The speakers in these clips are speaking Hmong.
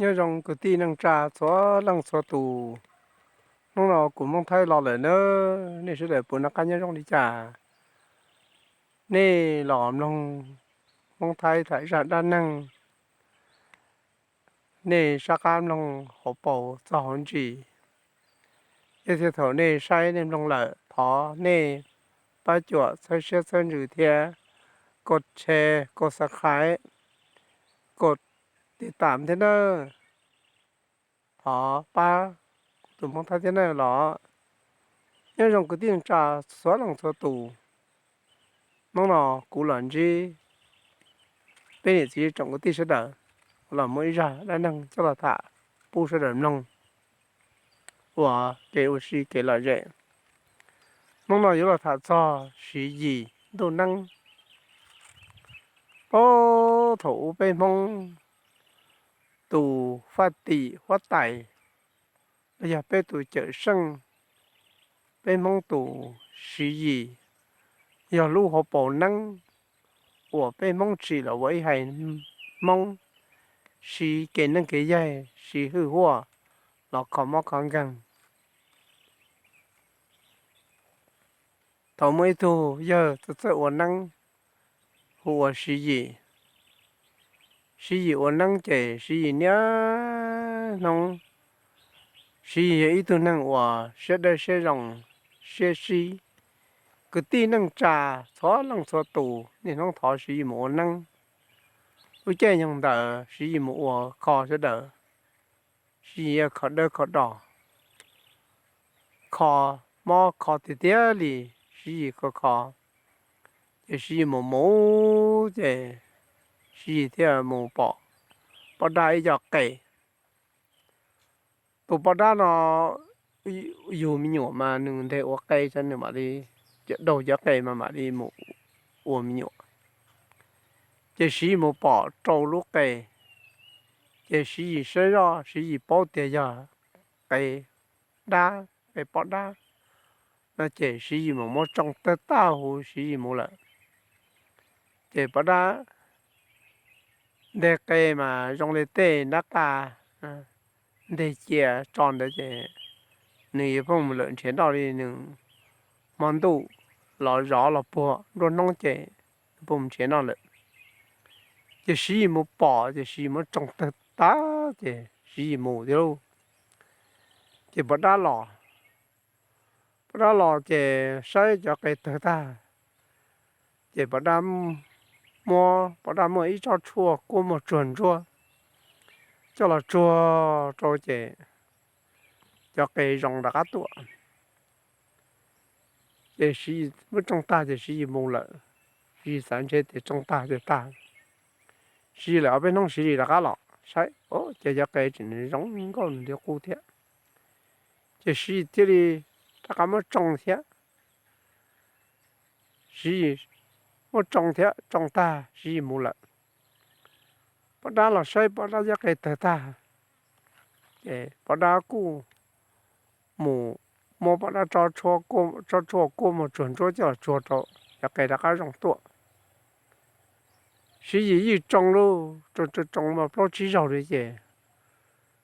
Nyob zoo kwv tij neej tsa txhua leej txhua tus. Hnub no kuv Hmoob Thaib los lawm nawb, nej sawv daws puas noj qab nyob zoo li cas? Nej los mloog Hmoob Thaib tham zaj dab neeg, nej sab qab mloog hauv paus txog hauv ntsis. Yog tias thaum nej saib nej mloog lawm, thov nej pab cuam txhawb siab txhawb ntsws thiab kos share, kos subscribe, kos tiv tam thiab nawb. Thov pab kuv tus Hmoob Thaib thiab nawb los. Nyob zoo kwv tij neej tsa txhua leej txhua tus. Hnub no kuv los ntsib peb niam txiv tsoom kwv tij sawv daws, kuv los muaj ib zaj dab neeg coj los tham pub sawv daws mloog ua kev ua si kev lom zem. Hnub no yuav los tham txog Siv Yim ntuj neeb. Puag thaum ub peb Hmoob tus faj tim huab tais los yog peb tus cawm seej, peb Hmoob tus Siv Yim, yog lub hauv paus neeb uas peb Hmoob tsim los ua ib haiv Hmoob siv kev neej kev yaig, siv hwj huaj los kho mob kho nkeeg. Thaum muaj ib tug yawg txawj txawj ua neeb hu ua Siv Yim. Siv Yim ua neeb ces Siv Yim niaj hnub, Siv Yim yog ib tug neeg uas siab dawb siab zoo, siab sib. Kwv tij neej tsa txhua leej txhua tus niaj hnub thov Siv Yim mus ua neeb. Lub caij nyoog ntawd Siv Yim mus ua kho sawv daws, Siv Yim kho dawb kho do, kho mob kho tiag tiag li, Siv Yim kho kho. Ces Siv Yim mus mus ces Siv Yim thiaj mus pom poj dab ib co qe. Tus poj dab no yug me nyuam mas nws ntes ua qe, nws mam li, cov daug cov qe mas mam li mus ua me nyuam. Ces Siv Yim mus pom rau lub qe, ces Siv Yim saib zoj Siv Yim paub tias yog qe dab, qe poj dab no ces Siv Yim mus muab tsoo tawg tag huv Siv Yim mus lawm. Ces poj dab nteg qe mas zoo li tej nrab qa nteg cia tso ntawd ces nws yuav pheej mus lawm nrhiav noj li nws hmo ntuj los zov los puag nruab hnub ces nws pheej mus nrhiav noj lawm. Ces Siv Yim mus pom ces Siv Yim muab tsoo tawg tag ces Siv Yim mus thiab lauj. Ces poj dab los, poj dab los ces saib cov qe tawg tag, ces poj dab muab, poj dab muaj ib tsob tshuaj kuab muaj tsuag ntsuab coj los tsuag rau ces cov qe zoo rov qab tuaj. Ces Siv Yim muab tsoo tag ces Siv Yim mus lawm. Siv Yim xav ntshe tias tsoo tag ces tag. Siv Yim lawm ob peb hnub Siv Yim rov qab los saib, ces cov qe tseem zoo nkauj nws li qub thiab. Ces Siv Yim thiaj li rov qab muab tsoo thiab. Siv Yim muab tsoo thiab, tsoo tag Siv Yim mus lawm. Poj dab los saib poj dab cov qe tawg tag, ces poj dab kuj mus muab poj dab tsob tshuaj kuaj muaj tsuag ntsuab coj los tsuag rau, cov qe rov qab zoo tuaj. Siv Yim yeej tsoo lauj, tsoo tsoo tsoo mas plaub tsib zaug li ces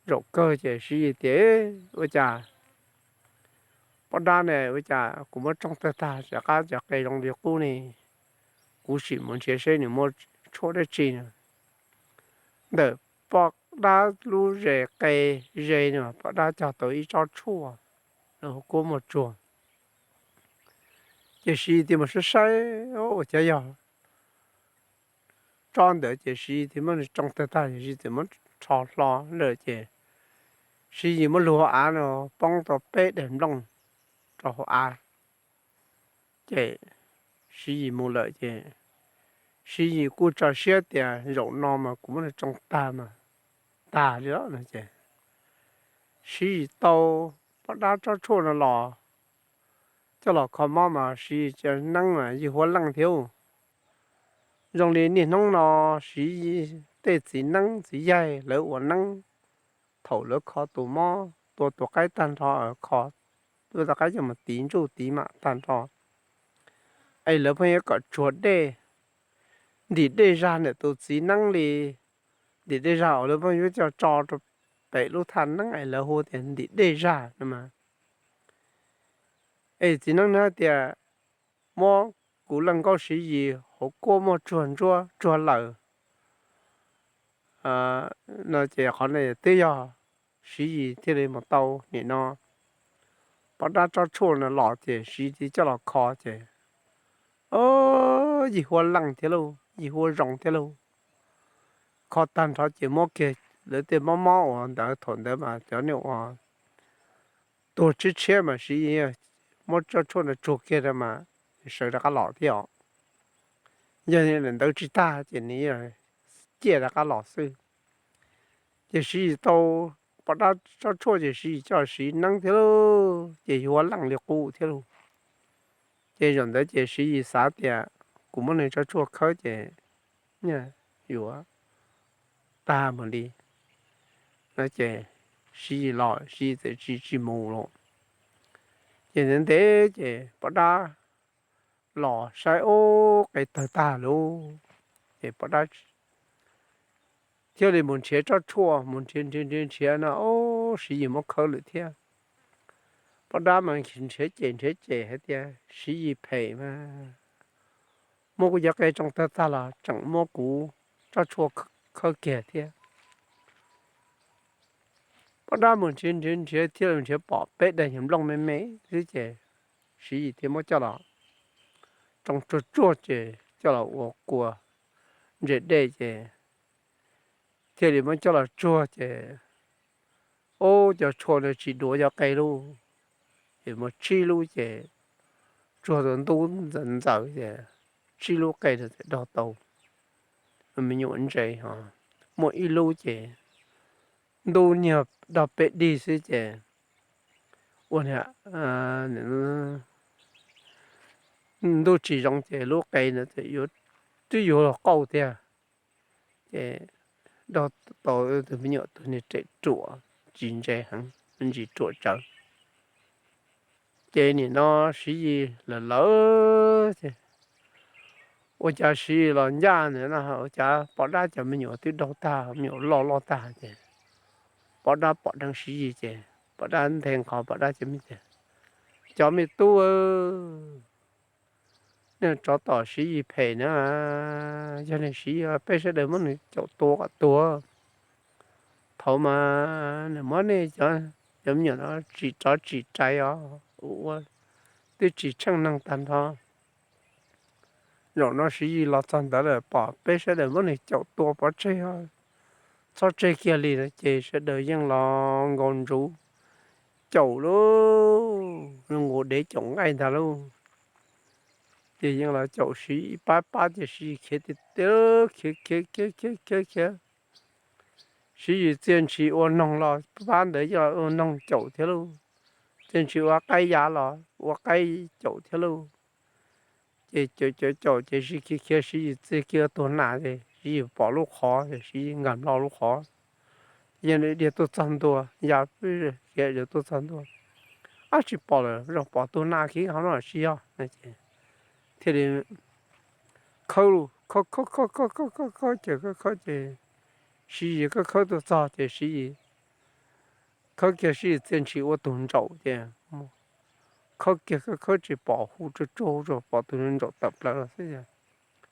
zaum kawg ces Siv Yim tias, ua cas poj dab ne, ua cas kuv muab tsoo tawg tag rov qab cov qe zoo li qub ne? Kuv sim mus nrhiav seb nws muaj tshuaj dab tsi no. Ntawm poj dab lub zes qe ze no poj dab cog tau ib tsob tshuaj kuaj muaj tsuag. Ces Siv Yim mus saib saib, ua cas yog tsob ntawd ces Siv Yim muab tsoo tawg tag ces Siv Yim muab rho hlo lawm ces Siv Yim muab lug hauv av no poob tau peb daim nplooj rau hauv av. Ces Siv Yim mus lawm ces Siv Yim kuj tso siab tias zaum no mas kuv muab nws tsoo tag mas tag li no ces Siv Yim tau poj dab tsob tshuaj no los coj los kho mob mas Siv Yim cov neeb mas yeej huab leej thiab. Zoo li niaj hnub no Siv Yim tej txiv neeb txiv yaig lawv ua neeb, thaum lawv kho tus mob tua tus qaib tag nrho, kho tua tus qaib coj mus tiv ntsuj tiv mam tag nrho, es lawv pheej yuav kom tsuag dej, ntim dej zag ntawm tus txiv neeb li ntim dej zag uas lawv muab yuav coj tso rau pem lub thaj neeb es lawv hu tias ntim dej zag no mas. Es txiv neeb nws hais tias, muab kuv leej nkauj Siv Yis hauv kuab muaj tsuag ntsuab tsuag lawm no ces qhov no twb yog Siv Yis thiaj li mus tau nim no poj dab tsob tshuaj no los ces Siv Yis coj los kho ces, o, Yis Hua leej thiab lauj, Yis Hua zoo thiab lauj. Kho tag nrho ces muab kiag lawv tej mob mob uas ntawd, thaum ntawd mas cov niag uas tuag tshiab tshiab mas Siv Yis muab tsob tshuaj no tsuag kiag rau mas sawv rov qab los thiab os. Yog li ntawd tsis tag ces nws ciaj rov qab los xwb. Ces Siv Yis tau poj dab tsob tshuaj ces Siv Yis coj Siv neeb thiab lauj, ces Yis Hua leej li qub thiab lauj. Ces zaum ntawd ces Siv Yis xav tias kuv muab nws tsob tshuaj khawb ces yuav tag mus li no ces Siv Yis los Siv Yis txawm tsis tsis mus lawm. Ces ntev ntev ces poj dab los saib ub qe tawg tag lauj. Ces poj dab thiaj li mus nrhiav tsob tshuaj, mus nrhiav nrhiav nrhiav nrhiav no, o, Siv Yis muab khawb lawm thiab. Poj dab mas nrhiav cem nrhiav cem hais tias Siv Yis phem mas muab kuv cov qe tsoo tawg tag los tseem muab kuv tsob tshuaj khawb kiag thiab. Poj dab mus nrhiav nrhiav nrhiav thiaj li nrhiav pom peb daim nyuag nplooj me me xwb ces Siv Yis thiaj muab coj los tsoo tsuag tsuag ces coj los ua kua ntses dej ces thiaj li muab coj los tsuag ces, ub, cov tshuaj no tsis duav cov qe lauj. Ces muaj tsib lub ces tsuag tau ntub ntxaws ntxaws ces tsib lub qe no txawm daug tau me nyuam ntses os. Muaj ib lub ces ntub nyuag dog peb dig xwb ces ua ntuj tsis zoo ces lub qe ntawd twb yuav los qauj tiag. Ces daug tau tus me nyuam tus niag res ruam, ntsis ntse heev, ntsis ruam tsawv. Ces nim no Siv Yis lawm lawm ces ua cas Siv Yis los ncaj ntawd no ua cas poj dab cov me nyuam twb daug tag, me nyuam loj loj tag ces poj dab pom dheev Siv Yis ces poj dab nthe nqho poj dab cov me tias, cov me tub, nej tsov tom Siv Yis phem na, yog nej Siv Yis peb sawv daws muab nws caum tua kom tuag. Thaum mas nws muab nej cov me nyuam no tsim rov tsim rais os, ua twb tsis tsheej neeg tag nrho. Zaum no Siv Yis los txog ntawd lawm pom peb sawv daws muab nws caum tua pov tseg os. Txhob tseg kiag li no ces sawv daws yeej los nkaus ntsuv caum lauj, zoo nkaus dev caum nqaij ntag lauj. Ces yeej los caum Siv Yis ib pab pab ces Siv Yis khiav tiag tiag, khiav khiav khiav khiav khiav khiav. Siv Yis txia ntshis ua noog los pab ntawd yeej los ua noog caum thiab lauj. Txia ntshis ua qaib yav los ua qaib caum thiab lauj. Ces caum caum caum ces Siv Yis khiav khiav, Siv Yis txia kiag tuag nas ces Siv Yis pom lub qhov ces Siv Yis nkag hlo lub qhov. Yeej dhia tuaj txog ntua, ya khiav tuaj txog ntua, ab tsis pom lawm, zoo pom tuag nas kiag hauv no tsis yog. Thiaj li khawb, khawb khawb khawb khawb khawb khawb ces khawb khawb ces Siv Yis khawb khawb tuaj txog ces Siv Yis khawb kiag, Siv Yis txia ntshis ua tus ntsaum ces khawb kiag khawb khawb tsis pom, hu tsuag tsuag hu tsuag pom tus ntsaum tawm plaws los xwb,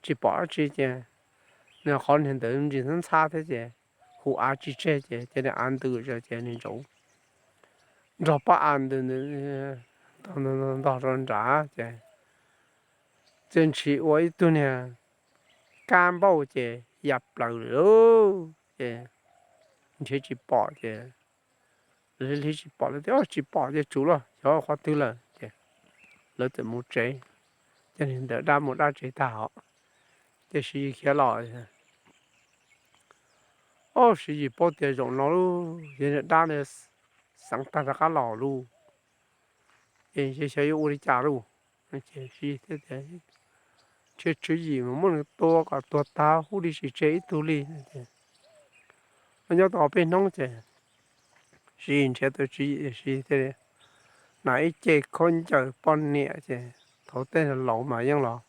tsis pom dab tsi ces nws qhov niag ntawd ntsis ntxhab ntxhab thiab ces hu av tsis tseg ces cia li av ntws zog ces nws ntsaum nrog pab av ntws ntog rau nrad ces txia ntshis ua ib tug niag kab npauj ces ya plaws lawm lauj. Ces nrhiav tsis pom ces lawv hlib tsis pom, lawv tias tsis pom ces tsum los xyov qhov twg lawm ces lawv txawm mus tsev. Ces niag ntawd dab mus dab tsev tag os, ces Siv Yis khiav los. Ob, Siv Yis paub tias zaum no lauj, yog niag dab ntawd xeev tag rov qab los lauj, ces xyov yuav ua li cas lauj. Ces Siv Yis thiaj tias, nrhiav tswv yim mus muab nws tua kom tuag tag huv tib si tseg ib tug li. Nyob tau peb hnub ces Siv Yis nrhiav tau tswv yim, Siv Yis thiaj li hnav ib ce khaub ncaws poj niam ces thaum tej laus mas yeej los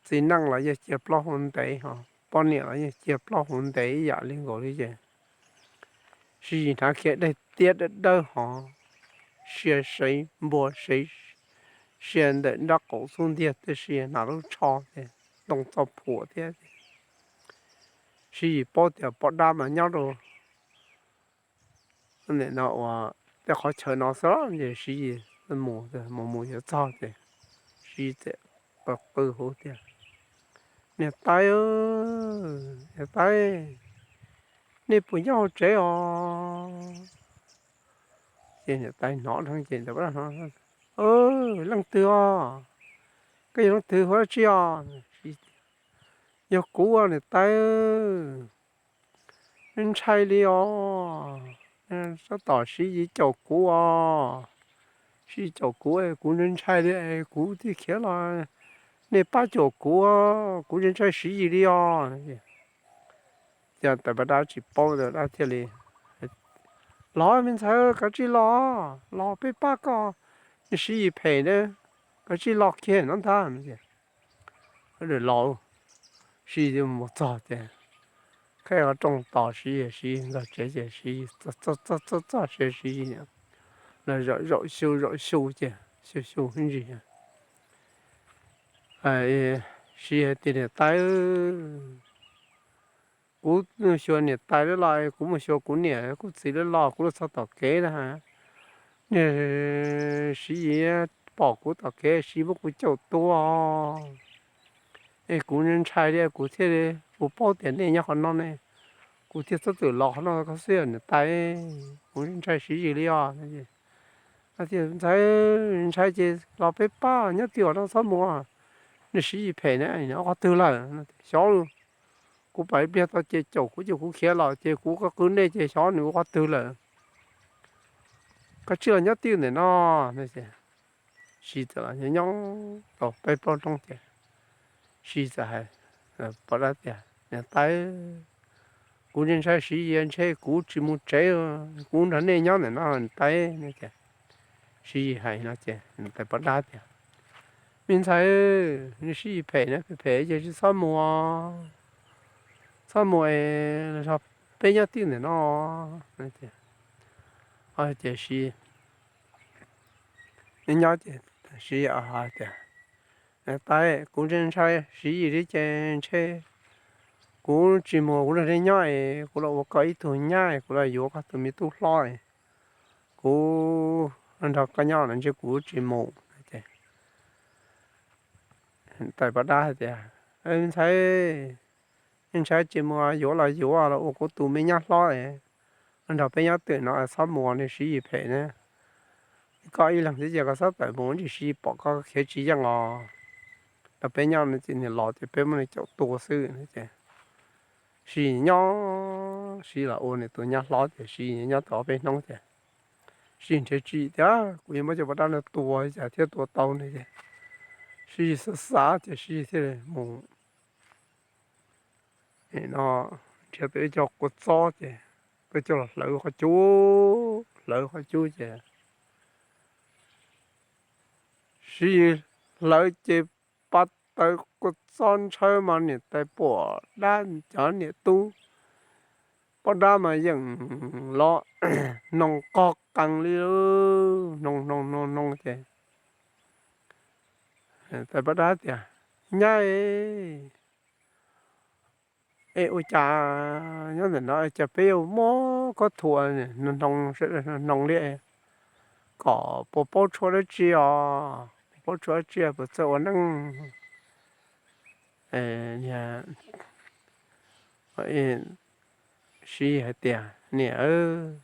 txiv neej los yeej cia plaub hau ntev ho poj niam los yeej cia plaub hau ntev ib yam li nkaus li ces Siv Yis hnav kiag daim tiab dawb dawb hov, sia sev npua sev, sia ntawm nraub qaum xub ntiag, tiam sis hnav lub tsho ces ntoo txoj phuam thiab. Siv Yis paub tias poj dab mas nyob rau nim no uas tej qhov chaw no xwb ces Siv Yis mus mus mus yuav txog ces Siv Yis txawm qw qw hu tias, Niam tais, niam tais, nej puas nyob hauv tsev os? Ces niam tais hnov dheev ces ntawd, Leej twg os? Koj yog leej twg, hu dab tsi os? Yog kuv niam tais, ntshai li os. Tab tom Siv Yis caum kuv os. Siv Yis caum kuv es kuv ntshai ntshai li es kuv thiaj khiav los, nej pab caum kuv, kuv ntshai ntshai Siv Yis li os. Ces tais poj dab tsis paub ntawd dab thiaj li, Los me ntxhais, kav tsij los, los peb pab koj, nws Siv Yis phem na, kav tsij los kiag no ntag. Los, Siv Yis mus txog ces qhib qhov rooj tos Siv Yis, Siv Yis ntog tsev ces Siv Yis txog txog txog txog siav Siv Yis los zaum zaum xyu zaum xyu ces xyu xyu ib ntsis Siv Yis hais tias, Niam tais, kuv xyuas niam tais lawv los, kuv mus xyuas kuv niam kuv txiv lawv los, kuv los txog tom kev na, niag Siv Yis pom kuv tom kev, Siv Yis muab kuv caum tua, es kuv ntshai li, kuv thiaj li, kuv paub tias nej nyob qhov no ne, kuv thiaj txhob txwm los qhov no koj xwb niam tais, kuv ntshai Siv Yis li os. Ntxhais, ntshai ces los peb pab nyob twj ywm no txhob mus, nws Siv Yis phem na, qhov twg lawm? Xyov, kuv pam ib pliag tau ces caum kuv ces kuv khiav los ces kuv qw nej ces xyov nws ua qhov twg lawm. Koj tsij los nyob twj ywm ntawm no. Siv txawm los nyob nyob tau peb plaub hnub ces Siv txawm hais poj dab tias, Niam tais, kuv ntshai ntshai Siv Yis, ntshe kuv tsis mus tsev, kuv nrog nej nyob ntawm no niam tais. Siv Yis hais no ces tais poj dab tias, Me ntxhais, nws Siv Yis phem na, phem phem ces tsis txhob mus, txhob mus es peb nyob twj ywm ntawm no. Ces Siv nyob ces Siv hais tias, Niam tais, kuv ntshai ntshai Siv Yis li ces ntshe kuv tsis mus, kuv nrog nej nyob es kuv los ua koj ib tug nyab, kuv los yuav koj tus me tub hlob, kuv nrog koj nyob no ntshe kuv tsis mus. Ces tais poj dab hais tias, Ntxhais, ntshai tsis mus, yuav los yuav los ua kuv tus me nyab hlob, nrog peb nyob twj ywm no, txhob mus, nws Siv Yis phem na. Koj ib leeg xwb ces koj txhob tawm mus, ntsis Siv Yis pom koj khiav tsis yeej os. Nrog peb nyob no ces nws los ces peb muab nws caum tua xwb. Ces Siv Yis nyob, Siv Yis los ua nws tus nyab hlob ces Siv Yis nyob tau ob peb hnub ces Siv Yis nrhiav tsis tias kuv yuav muab cov poj dab no tua cas thiaj tua tau ne ces Siv Yis xav xav ces Siv Yis thiaj li mus no nrhiav tau ib co kua txob ces tuaj coj los hlawv qhov cub, hlawv qhov cub ces Siv Yis hlawv ces pab tawv kua txob ntshaw mas niam tais poj dab cov niam tub poj dab mas yeej los hnoos qog qees li, hnoos hnoos hnoos hnoos ces tais poj dab tias, Nyab, es ua cas nyob ntawm no cas peb yuav muab koj thuam hnoos hnoos li, kom puas paub tshuaj dab tsi os, puas paub tshuaj dab tsi puas txawj ua neeb? Siv Yis hais tias, Niam,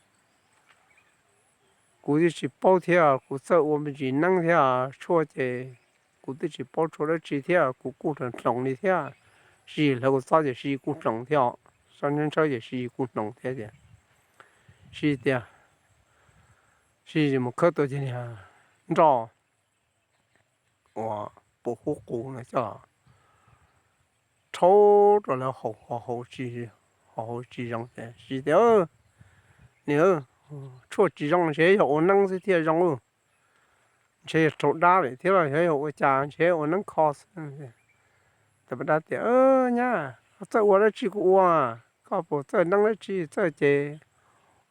kuv twb tsis paub thiab, kuv txawj ua me ntsis neeb thiab tshuaj ces kuv twb tsis paub tshuaj dab tsi thiab, kuv kuj hloov hloov li thiab. Siv Yis hlawv kua txob ces Siv Yis kuj hloov thiab, sob ntshaw ntshaw ces Siv Yis kuj hloov thiab ces Siv Yis tias, Siv Yis mus khawb tau cov niag nroj uas puas hub qus no coj los rhaub rau lawv haus, ho haus tsis zoo ces Siv Yis tias, Niam, tshuaj tsis zoo ntshe yog ua neeb xwb thiaj zoo, ntshe yog raug dab lawm thiab los yog ua cas ntshe ua neeb kho xwb. Tais poj dab tias, Nyab, Koj txawj ua dab tsi kuv ua, koj puas txawj neeb dab tsi? Txawj ces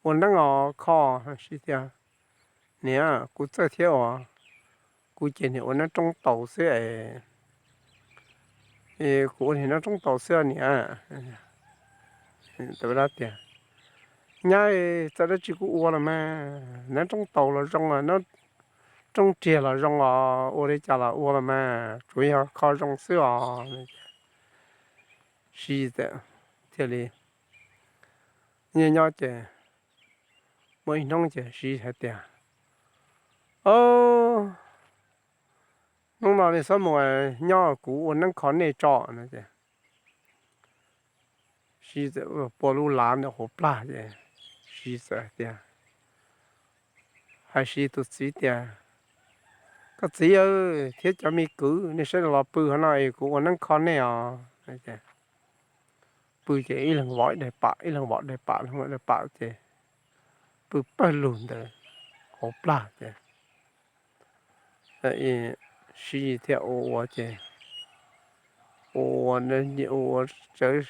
ua neeb os koj. Siv tias, Niam, kuv txawj thiab os, kuv ces niam ua neeb roob taus xwb es, kuv ua niag neeb roob taus xwb niam. Tias, Nyab, txawj dab tsi kuj ua los mas, neeb roob taus los zoo, roob riag los zoo os, ua li cas los ua los mas, tsuas yog kho zoo xwb os. Siv txawm thiaj li nyob nyob ces muaj ib hnub ces Siv hais tias, Hnub no nej txhob mus nyob, kuv ua neeb kho nej tso no. Siv txawm pua lub lav ntawm hauv plag ces Siv txawm hais tias, hais Siv tus txiv tias, Koj txiv thiab cov me kwv, nej saib los pw hauv no es kuv ua neeb kho nej os. Pw ces ib leeg vov ib daim pam, ib leeg vov daim pam, ib leeg vov daim pam ces pw pawg lug ntawd hauv plag ces Siv thiaj ua ua ces ua ua tsawv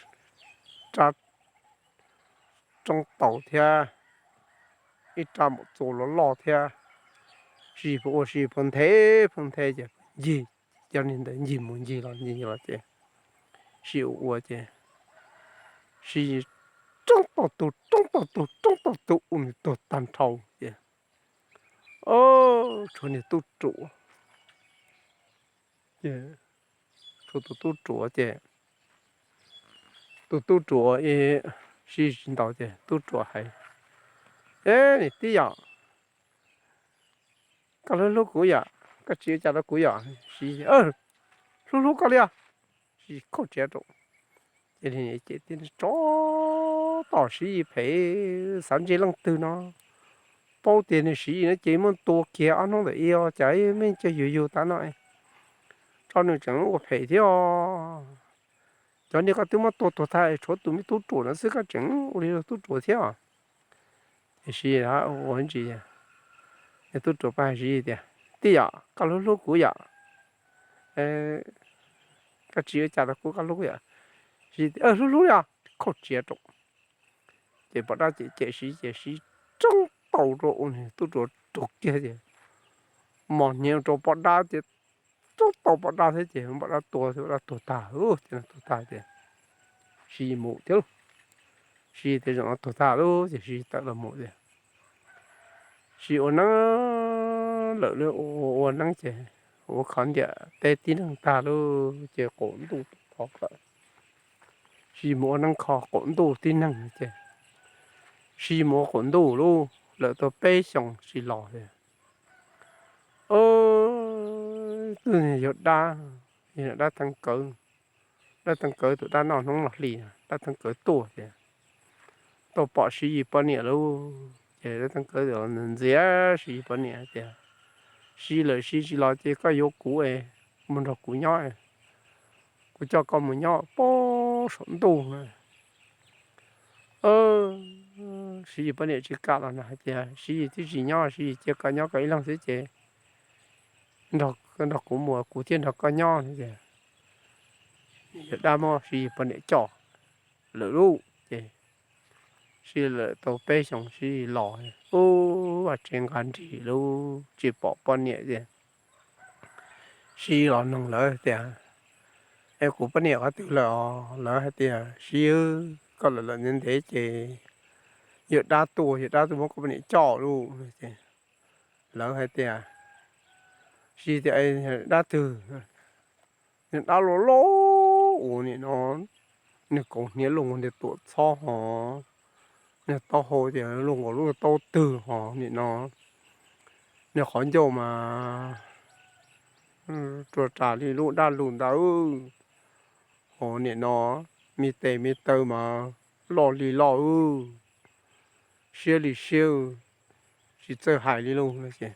rab roob taus thiab ib rab maum txuas loj loj thiab. Siv pheej ua, Siv pheej nthe, pheej nthe ces ncig, cov niag ntawd ncig mus ncig los ncig los ces Siv ua ua ces Siv roob taus tug, roob taus tug, roob taus tug, ua nws tuag tag nrho ces tshuav niag tub ruam ces, tshuav tus tub ruam ces, tus tub ruam Siv tsis ntaus ces tub ruam hais, E, niam tij yom, koj hlub hlub kuv yom, koj tsis ua cas rau kuv yom? Siv, Hlub hlub koj li os. Siv khauj tsiav rau ces, ces tib tsov tom Siv phem, xav ntsib leej twg no, paub tias nws Siv no ces muab tua kiag ob hnub ntawm i os, cas me cov yug yug tav no, tso nws tseem ua phem thiab os. Cov niag koj twb muab tua tuag tag, tshuav tus me tub ruam no xwb koj tseem ua li tub ruam thiab os. Ces Siv ua ntsis, tub ruam pab Siv tias, Tij yom, koj hlub hlub kuv yom? Koj tsis ua cas rau kuv, koj hlub yom? Siv, Hlub hlub li os. Khauj tsiav rau ces poj dab cem cem Siv ces Siv roob taus rau ua niag tub ruam rau kiag ces mos hniav rau poj dab ces roob taus poj dab thiab ces poj dab tua, poj dab tuag tag, ces tuag tag ces Siv mus thiab lauj. Siv tias zaum no tuag tag lauj ces Siv tawm los mus tias, Siv ua neeb lawm lauj, ua neeb ces ua khov ntiam teb tib neeg tag lauj ces qaum ntuj tau khov lawm. Siv mus ua neeb kho qaum ntuj tib neeg ces Siv mus ua qaum ntuj lauj, lawm tau peb xyoos tsis los li. Twb yog dab, yog dab Theev Kawv, dab Theev Kawv tus dab noj hnub noj hli, dab Theev Kawv tuaj ces tau pom Siv Yis poj niam lauj. Ces dab Theev Kawv ntxias Siv Yis poj niam tias, Siv lawm Siv tsis los ces koj yuav kuv es mus nrog kuv nyob, kuv coj koj mus nyob pem saum ntuj na. Siv Yis poj niam tsis kam los no hais tias, Siv Yis twb tsis nyob, Siv Yis cia koj nyob koj ib leeg xwb ces nrog kuv mus kuv thiaj nrog koj nyob no ces yawg dab muab Siv Yis poj niam coj lawm lauj. Ces Siv Yis lawm tau peb xyoos Siv Yis los, ub, vaj tsev nqa nrig lauj, tsis pom poj niam ces Siv Yis los noog lawv tias, Es kuv poj niam qhov twg lawm os? Lawv hais tias, Siv Yis, koj lawm lawm ntev ntev ces yawg dab tuaj, yawg dab tuaj muab koj poj niam coj lauj. Lawv hais tias, Siv Yis tias, Dab twg? Niag dab loj loj uas nim no niag kaus hniav luaj nkaus niag tuam txhob hos, niag taub hau ces luaj nkaus lub taub twg hos, nim no niag qhov ncauj mas rua ras li lub dab lug ntawd hos, nim no me tes me taw mas loj li loj, siab li siab, tsis txawj hais li lauj. Ces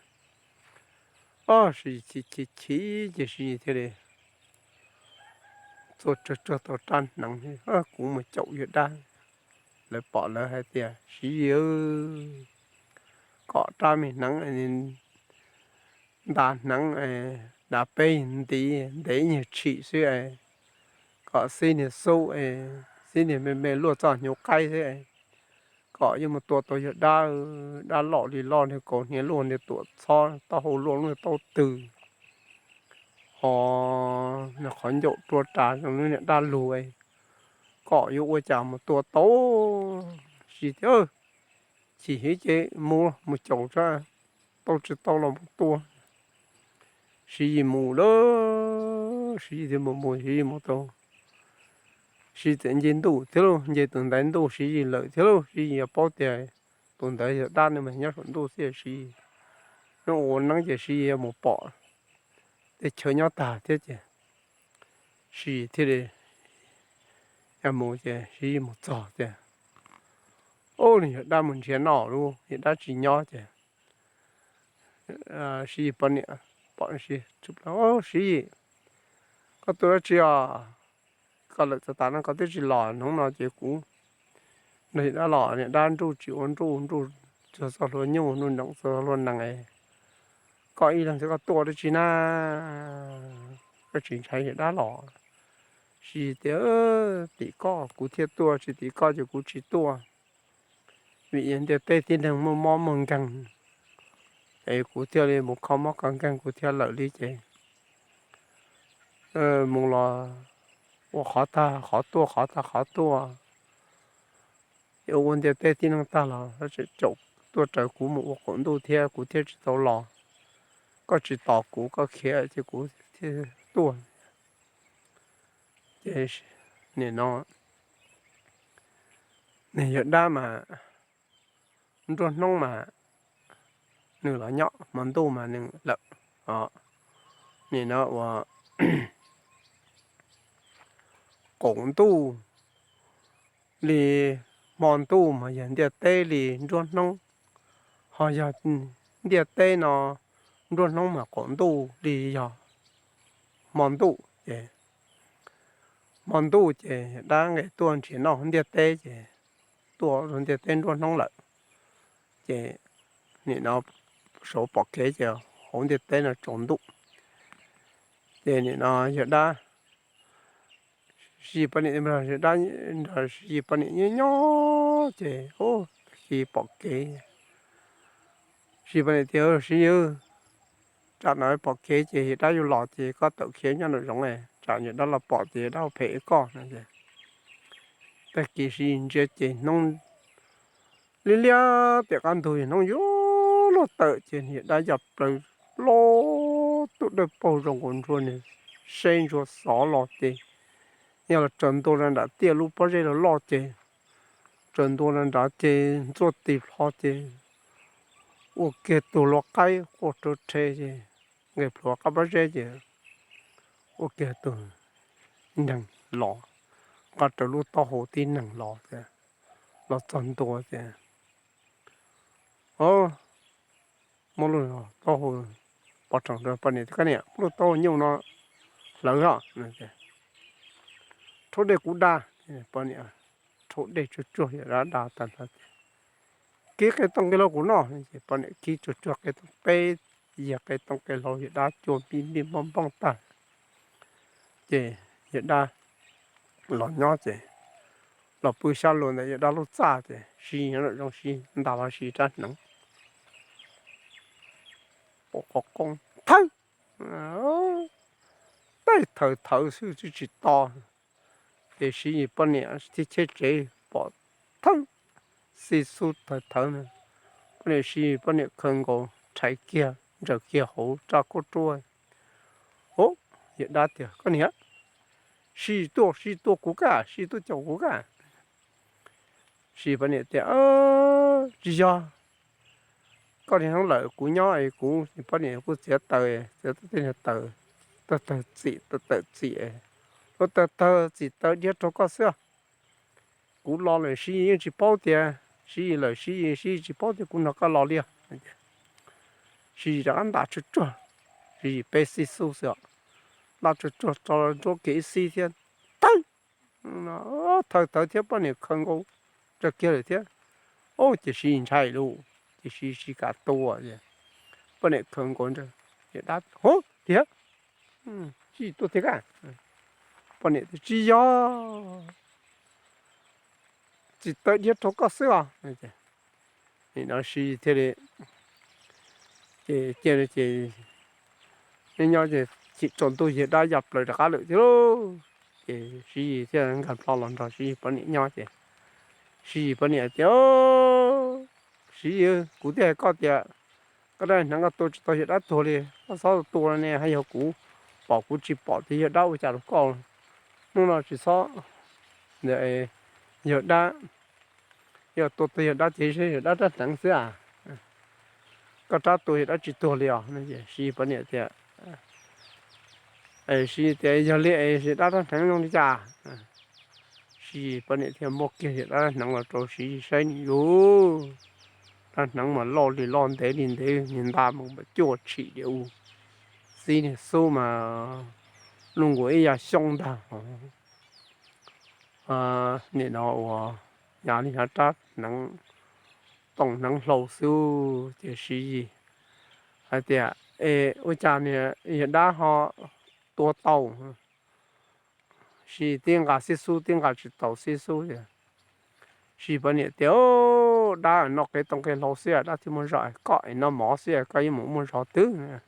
Siv Yis chim chim chim ces Siv Yis thiaj li txua tsuag tsuag tau rab hneev, Kuv mus caum yawg dab. Lawv pom lawv hais tias, Siv Yis, kom rab me hneev nta hneev, dav peb nti ntev nyuag tshim xwb es kom xib niag xub, xib niag me me luaj txoj hnyuv qaib thiab, kom yuav mus tua tau yawg dab, dab loj li loj, niag kaus hniav luaj, niag tuam txhob, taub hau luaj, niag taub tw, ho qhov ncauj rua ras zoo li niag dab lug, kom yuav ua cas mus tua tau. Siv tias, chim hiv ces mus, mus caum seb tau tsis tau los mus tua. Siv Yis mus lawm, Siv Yis thiaj mus, mus Siv Yis mus tau, Siv Yis txawm nce ntuj thiab lauj, nce tus ntaiv ntuj Siv Yis lawm thiab lauj. Siv Yis yog paub tias tus ntawd yog dab, nws mas nyob saum ntuj xwb, Siv Yis, nws ua neeb ces Siv Yis yuav mus pom tej chaw nyob tag thiab ces Siv Yis thiaj li mus ces Siv Yis mus txog tias, ub, nws yog dab mus nrhiav noj lauj, yog dab tsis nyob ces Siv Yis poj niam pom, Siv Yis, koj tuaj dab tsi os? Koj lawm txog tas no koj twb tsis los, hnub no ces kuv nrog yawg dab los, yawg dab nruj tsis ua nruj, nruj txog txoj hlua nyuj, nruj nees txog txoj hlua nees, koj ib leeg xwb koj tuaj dab tsi na? Koj tsis ntshai yawg dab los? Siv Yis tias, tim koj kuv thiaj tuaj, tsis tim koj ces kuv tsis tuaj. Vim yog ntiaj teb tib neeg muaj mob muaj nkeeg, es kuv thiaj li mus kho mob kho nkeeg kuv thiaj lawm li ces mus los ua qhov tag qhov tuaj, qhov tag qhov tuaj. Ua ntiaj teb tib neeg tag los tseem caum tuaj raws kuv mus ua qaum ntuj thiab, kuv thiaj tsis tau los. Koj tsis tos kuv, koj khiav ces kuv thiaj tuaj. Ces nim no nws yawg dab mas nruab hnub mas nws los nyob, hmo ntuj mas nws lawm. Nim no ua qaum ntuj li hmo ntuj mas yog ntiaj teb li nruab hnub, ho yog ntiaj teb no nruab hnub mas qaum ntuj li yog hmo ntuj ces, hmo ntuj ces dab nqes tuaj nrhiav noj ntiaj teb ces tuaj rau ntiaj teb nruab hnub lawm. Ces nim no saum pom kev ces hauv ntiaj teb no tsaus ntuj. Ces nim no yawg dab, Siv Yis poj niam, yawg dab nrog Siv Yis poj niam nyob nyob ces Siv Yis pom kev, Siv Yis poj niam tias, Siv Yis, tsam no pom kev ces yawg dab yuav los ces koj tawm khiav nyob nraum zoov, tsam yawg dab los pom ces yawg dab ua phem koj no. Tag kis Siv Yis ntsia ces hnub liab liab tiam qab ntug, hnub yuav luag tawm ces yawg dab ya plaws loj tuaj dawb paug zoo nkaus ntsua nws seb ntsuag xov los ces yog los tsaws ntua rau nram tiaj lub pob zeb loj loj ces tsaws ntua rau nrad ces ntxuaj tis plho ces ua kiag tus lau qaib quaj rau rhe ces nqis plhuav qab pob zeb ces ua kiag tus neeg los, nqa rawv lub taub hau tib neeg los, los txog ntua ces muab lub taub hau, pov rhees rau poj niam tias, Koj niam, muab lub taub hau nyuj no hlawv os. Rhaub dej kuv da. Poj niam rhaub dej tsuag tsuag, yawg dab da tag nrho ces, Kib qe tooj qe hlau kuv noj. Ces poj niam kib tsuag tsuag qe tooj, peb yag qe tooj qe hlau, yawg dab cua npij npij npoj npoj tag. Ces yawg dab los nyob ces los pw sab luas ntawm yawg dab lub txaj ces Siv Yis nyob nraum zoov, Siv Yis ntas los Siv Yis rab hneev, pom qhov qoob thawb, tej thawv thawv xwb tsis to. Ces Siv Yis poj niam thiaj cheb tsev pom thawb, xib xub thawv thawv na. Poj niam, Siv Yis poj niam khaws nkaus rhais kiag ntsaws kiag hauv rab kuab ruab. Ub, yawg dab tias, Koj niam, Siv Yis tuaj, Siv Yis tua kuv kab, Siv Yis tuaj caum kuv kab. Siv Yis poj niam tias, Tsis yog, koj niag hnub lawm kuv nyob es kuv poj niam kuj txiav taws, txiav tau tej niag taws, tawg tawg txim, tawg tawm txim, luag tawg tawg txim taws dhia rau koj xwb. Kuv los lawm Siv Yis yeej tsis paub tias, Siv Yis lawm Siv Yis, Siv Yis tsis paub tias kuv nrog koj los li. Siv Yis rov qab ntas tsuag tsuag, Siv Yis peb xib xub xwb os, ntas tsuag tsuag tso nruab kiag ib xib thiab, thawb, thawb thawb thiab poj niam khaws nkaus ntsaws kiag lawm thiab. Ub, ces Siv Yis ntshai lauj, ces Siv Yis tsis kam tua. Poj niam khaws nkaus ntsaws, yawg dab, Hov, tiag, Siv Yis tuaj tiag kab. Poj niam tias, Tsis yog, tsis tawm dhia rau koj xwb os. Nim no Siv Yis thiaj li, ces cia ces nyob nyob ces chim tsaus ntuj yawg dab ya plaws rov qab lawm thiab lauj. Ces Siv Yis thiaj nkag plho los nrog Siv Yis poj niam nyob ces Siv Yis poj niam tias, Siv Yis, kuv twb hais koj tias koj dab hneev koj tua tsis tau yawg dab tuag li, koj txhob tua ne, haj yog kuv pom kuv tsis pom tias yawg dab ua cas rau koj. Hnub no tsis txhob, ntawm yawg dab, yog tua tau yawg dab ces yawg dab rab hneev xwb a. Koj rab tua yawg dab tsis tuag li os. Siv Yis poj niam tias, Siv Yis tias, Yog li es yawg dab rab hneev zoo li cas? Siv Yis poj niam thiaj muab kiag yawg dab rab hneev los rau Siv Yis saib nim yus, rab hneev mas loj li loj ntev li ntev, niag nta mas cuaj tshim diam u, txib niag xub mas luj nkaus ib yam xyoob ntag. Nim no ua yog li yog rab hneev, tooj hneev hlau xwb. Ces Siv Yis hais tias, Es ua cas niag yawg dab ho tua tau, Siv Yis tib nqa xib xub tib nqa tsis tau xib xub tias. Siv Yis poj niam tias, Dab noj qe tooj qe hlau xwb dab thiaj muaj zog, koj es noj mov xwb koj yuav mus muaj zog twg?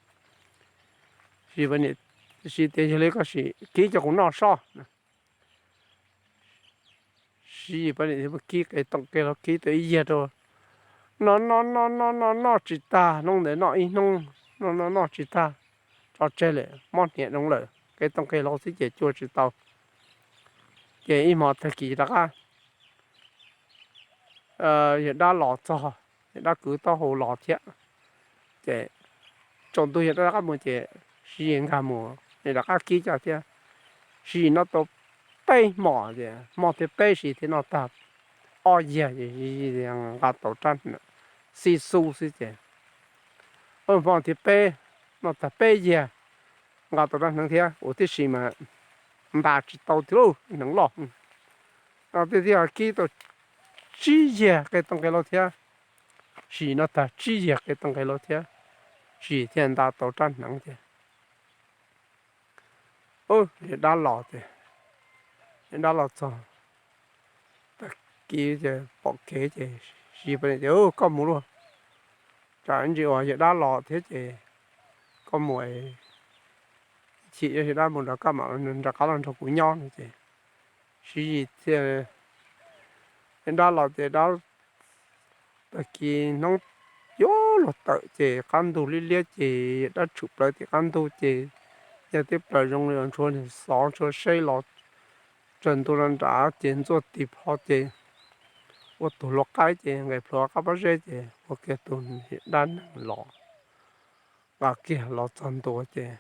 Siv Yis tias, Yog li koj sim kib coj kuv noj soj. Siv Yis poj niam kib qe tooj qe hlau kib tau ib yiag rau, noj noj noj noj noj noj tsis tag, hnub ntawd noj ib hnub, noj noj noj tsis tag, tso tseg lawm, mob hniav zoo lawm, qe tooj qe hlau xwb ces cua tsis tau. Ces ib hmo tag kis rov qab yawg dab los txog, yawg dab kwv taub hau los thiab. Ces tsaus ntuj yawg dab rov qab mus ces Siv Yis nkag mus, nws rov qab kib coj thiab. Siv Yis noj tau peb hmos ces hmo thib peb Siv Yis thiaj noj tag ob yiag, nqa tau rab xib xub xwb ces hmo thib peb noj tag peb yiag, nqa tau rab hneev thiab, ua tib si mas nta tsis tau thiab lauj, hneev loj. Noj tib thiaj kib tau tsib yiag qe tooj qe hlau thiab. Siv Yis noj tag tsib yiag qe tooj qe hlau thiab, Siv Yis thiaj nta tau rab hneev ces yawg dab los ces, yawg dab los txog, tag kis ces pom kev ces Siv Yis poj niam tias, Koj mus lauj, tsam ntsis uas yawg dab los thiab ces koj mus, chim yawg dab mus nrog koj mam nrog qab los nrog kuv nyob no ces Siv Yis thiaj, yawg dab los ces dab, tag kis hnub yuav luag tawm ces qab ntug liab liab ces yawg dab tshwm plaws tim qab ntug ces yawg tib plaws zoo li ntshua xov ntshua seb los tsaws ntua rau nram ces ntxuaj tis plho ces ua tus hlua qaib ces nqes plhuav qab pob zeb ces ua kiag tus dab neeg los, nqa kiag los txog ntua ces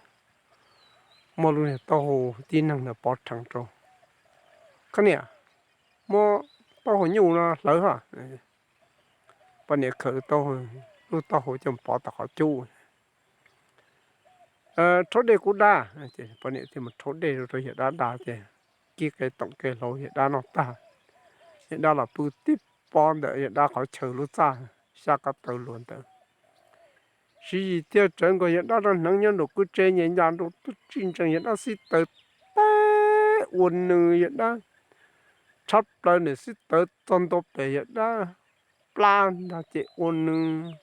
muaj lub niag taub hau tib neeg ntawd pov rheev rau. Koj niam, muab taub hau nyuj no hlawv hos. Poj niam khaws lub taub hau coj pov tom qhov cub. Rhaub dej kuv da. Poj niam thiaj mus rhaub dej rau rau yawg dab da ces kib qe toom qe hlau yawg dab noj tag, yawg dab los pw tib pob ntawm yawg dab qhov chaw lub txaj xyab kab taw luas ntawd. Siv Yis thiaj tsawv nkaus yawg dab rab hneev nyob nraum kwj tse nyem ncas nraum tub tsi ntsees yawg dab xib taws teb ua nws yawg dab tshab plaws nws xib taws txog ntua pem yawg dab plab ntag ces ua nws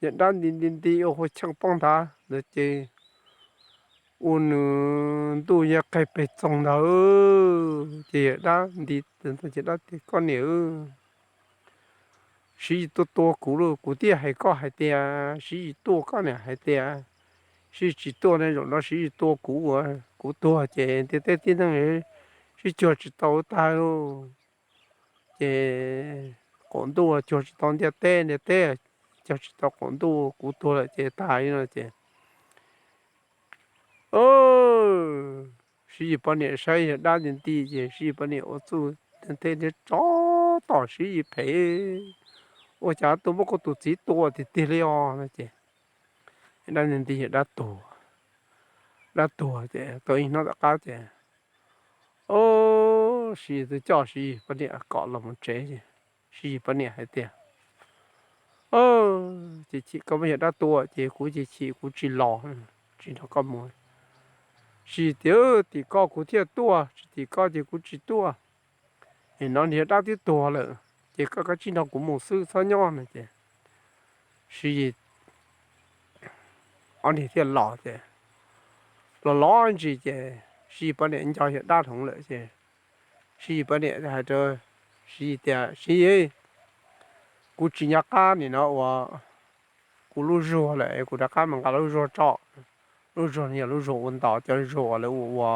yawg dab nti nti nti ua hua cheej poob nthav ntawd ces ua nws ntuj yawg qeg peg txoog ntawd ces yawg dab nti ces dab tias koj niam Siv Yis tuaj tua kuv lauj, kuv twb hais koj hais tias Siv Yis tuaj, koj niam hais tias Siv Yis tsis tuaj ne, zaum no Siv Yis tua kuv, kuv tuag ces ntiaj teb tib neeg sib cuag tsis tau tag lauj. Ces qaum ntuj cuag tsis tau ntiaj teb, ntiaj teb cuag tsis tau qaum ntuj, kuv tuag lawm ces tag li no ces Siv Yis poj niam saib yawg dab nti nti ces Siv Yis poj niam ua txuj thiab tsov tom Siv Yis phem, ua cas tuaj muab koj tus txiv tua tiag tiag li os no ces dab nti nti ces dab tuag, dab tuag ces tau ib hnub tom qab ces Siv Yis twb coj Siv Yis poj niam kom los mus tsev ces Siv Yis poj niam hais tias, ces chim koj muab yawg dab tua ces kuv ces chim kuv tsis los, tsis nrog koj mus. Siv tias, Tim koj kuv thiaj tuaj, tsis tim koj ces kuv tsis tuaj. Nim no niag dab twb tuag lawm, ces koj kav tsij nrog kuv mus xwb txhob nyob no ces Siv Yis ob niag thiaj los ces los los ntsis ces Siv Yis poj niam nco yawg dab hloov lawm ces Siv Yis poj niam hais rau Siv Yis tias, Siv Yis, kuv tsis nco qab nim no uas kuv lub zuag lawm, kuv rov qab mus nqa lub zuag tso. Lub zuag no yog lub zuag ua ntov, cov zuag uas lawv ua,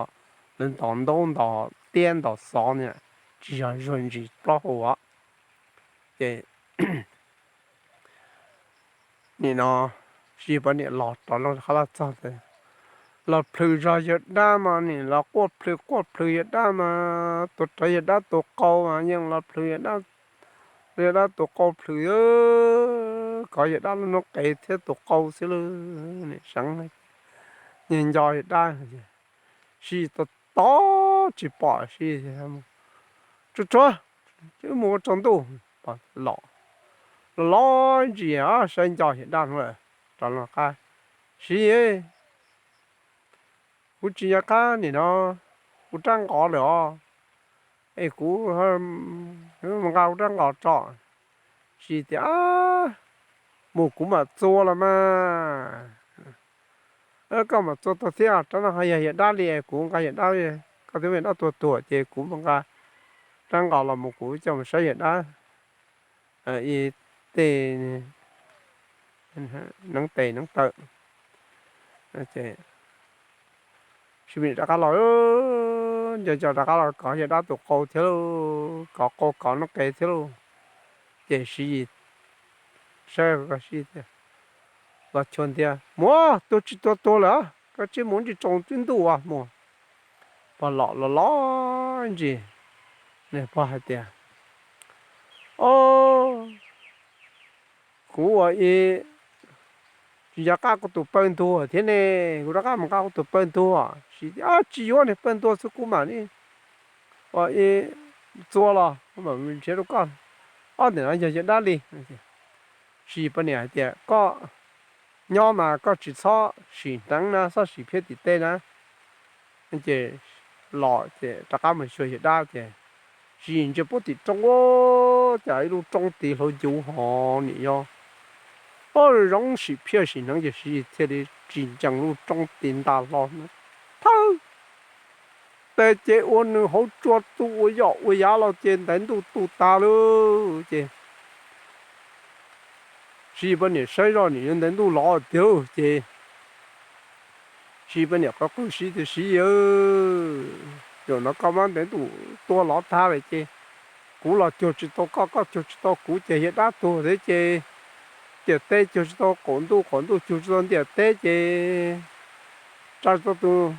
lawv ntov ntaub ntov tiab ntov xov na, tsis yog zuag ntsis plaub hau os. Ces nim no Siv Yis poj niam los rov los qab los txog ces los plhws zog yawg dab mas nim los quaj plhws quaj plhws yawg dab mas, tua rov yawg dab tus qau mas yeej los plhws yawg dab, yawg dab tus qau plhws, kov yawg dab lub noob qes thiab tus qau xwb lauj. Nim seev, nco yawg dab, Siv Yis tos tos tsis pom Siv Yis, Tsuag tsuag, wb mus ua tsaus ntuj. Los los los ntsis saib nco yawg dab no lawm, rov los qab, Siv Yis, kuv tsis nco qab nim no kuv rab nqos lawm os, es kuv mus nqa kuv rab nqos tso. Siv Yis tias, Mus kuv mam txua los mas. Koj mam txua tau thiab, rab no ho yog yawg dab li, kuv nqa yawg dab, koj twb yawg dab tuag tuag ces kuv mus nqa rab nqos los mus kuv coj mus saib yawg dab ib tej neev tes neev taw. Siv Yis rov qab los, nco nco rov qab los kov yawg dab tus qau thiab lauj, kov qau kov noob qes thiab lauj. Ces Siv Yis saib, Siv Yis tias, Los chua ntiag, Muab, tuag tsis tuag tuag lawm, koj cia mus ntsis tsaus twb ntuj as mus. Pog los los los ntsis, nws pog hais tias, Au, kuv ua ib, tsis nco qab kuv tus pawg ntuag thiab ne, kuv rov qab mus nqa kuv tus pawg ntuag. Siv tias, Tsis yuav, niag pawg ntuag xwb kuv mam li ua ib txua los kuv mam nrhiav rau koj. Ob ntawm no yog yawg dab li. Siv Yis poj niam hais tias, Koj nyob mas koj tsis txhob sim hneev na, txhob sim phiab tim teb na. Ces los ces rov qab mus xyuas yawg dab ces Siv Yis ntsia puag tim roob, cas ib lub roob tid hlau ncuv ho nim yog o zoo sim phiab sim hneev ces Siv Yis thiaj li tsis ncees lub roob tid nta hlo, thawb tes ces ua nws hauv tsua tu ua yoj ua yav los ces ntev ntuj tu tas lawm ces Siv Yis poj niam saib zoj nim yuav ntev ntuj lov tiag ces Siv Yis poj niam qw qw Siv tias, Siv Yis, zaum no koj muab ntev ntuj tua lov tag lawm ces kuv los cuag tsis tau koj, koj cuag tsis tau kuv ces yawg dab tuag thiab ces ntiaj teb cuag tsis tau qaum ntuj, qaum ntuj cuag tsis tau ntiaj teb ces tsa tsis tau tus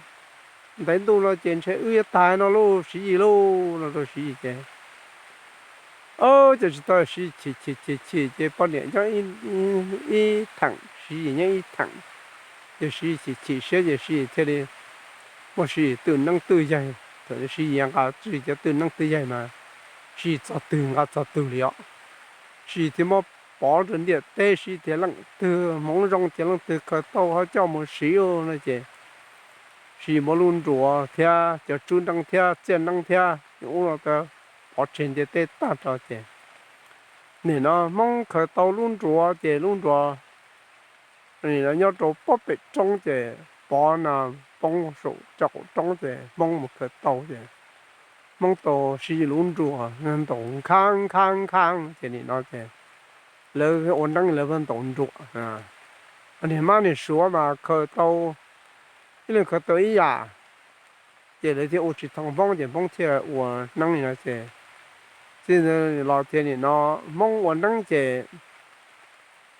ntev ntuj no ces ntshe wb yuav tag no lauj Siv Yis lauj, no rau Siv Yis ces Ces tsis tau, Siv Yis chim chim chim chim ces poj niam nyob ib theem, Siv Yis nyob ib theem, ces Siv Yis chim chim siab ces Siv Yis thiaj li muab Siv Yis twj neeb twj yaig. Thaum Siv Yis nqa Siv Yis cov twj neeb twj yaig mas Siv Yis txog twg nqa txog twg li os. Siv Yis thiaj muab pov rau ntiaj teb, Siv Yis thiaj leej twg hmoov zoo ces leej twg khaws tau ho coj mus siv no ces Siv Yis muab lub nruas thiab cov tswb neeb thiab txiaj neeb thiab ub no pov tseg ntiaj teb tag rau ces nim no Hmoob khaws tau lub nruas ces lub nruas nyob rau pob pem roob ces pov no poob saum cov qaum roob ces Hmoob mus khaws tau ces Hmoob tau Siv Yis lub nruas ntaus nkhav nkhav nkhav ces nim no ces lawv ua neeb lawv ntaus nruas. Niag mab niag suav mas khaws tau, ib leeg khaws tau ib yam, ces lawv thiaj ua tsis thoo Hmoob ces Hmoob thiaj ua neeb li no ces txij los thiaj nim no Hmoob ua neeb ces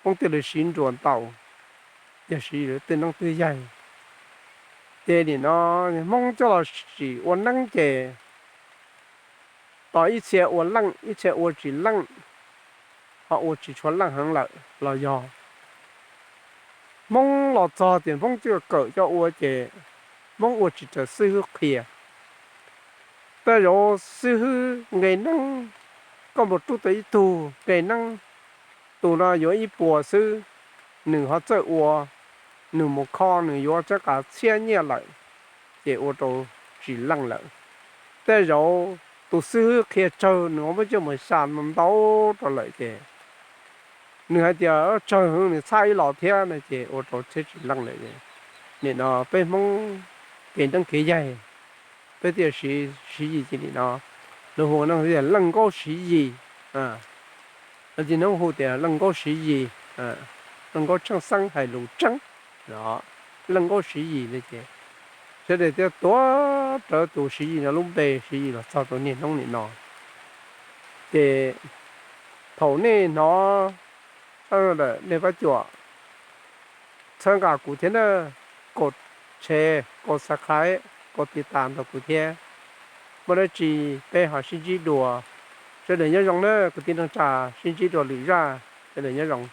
Hmoob thiaj li siv nruas ntaus, yog siv lawv twj neeb twj yaig. Ces nim no Hmoob coj los sim ua neeb ces tos ib txhia ua leej ib txhia ua tsis leej, ho ua tsis tshua leej heev lawm los yog Hmoob los txog ces Hmoob tsuas kawm coj ua ces Hmoob ua tsis raws xib hwb qhia. Tej zaum xib hwb nqe neeb, koj mus rub tau ib tug nqe neeb, tus no yuav ib puas xwb, nws ho txawj ua, nws mus kho nws yuav tsab qas txhiab nyiaj lawm. ces ua rau tsis leej lawm. Tej zaum tus xib hwb qhia tsawg nws muab coj mus xa ntau ntau rau lawm ces nws hais tias tsawg heev nws txhaj ib los thiab no ces ua rau thiab tsis leej lawm. Nim no peb Hmoob kev neeb kev yaig peb thiaj siv, siv yim ces nim no lawv hu tias leej nkaub siv yim, lawv tsis hnov hu tias leej nkaub siv yim, leej nkaub tsheej xeeb hais lus tseeb, leej nkaub siv yim no ces sawv daws thiaj tuav rawv tus siv yim no lub npe siv yim los txog rau niaj hnub nim no. Ces thaum nej hnov nej pab cuam txhawb nqa kuv thiab na, kaum share, kaum subscribe, kaum tiv tas nrog kuv thiab. Muaj dab tsi peb ho sib ntsib dua. Sawv daws nyob zoo na kwv tij neej tsa, sib ntsib dua lwm zaj, sawv daws nyob zoo.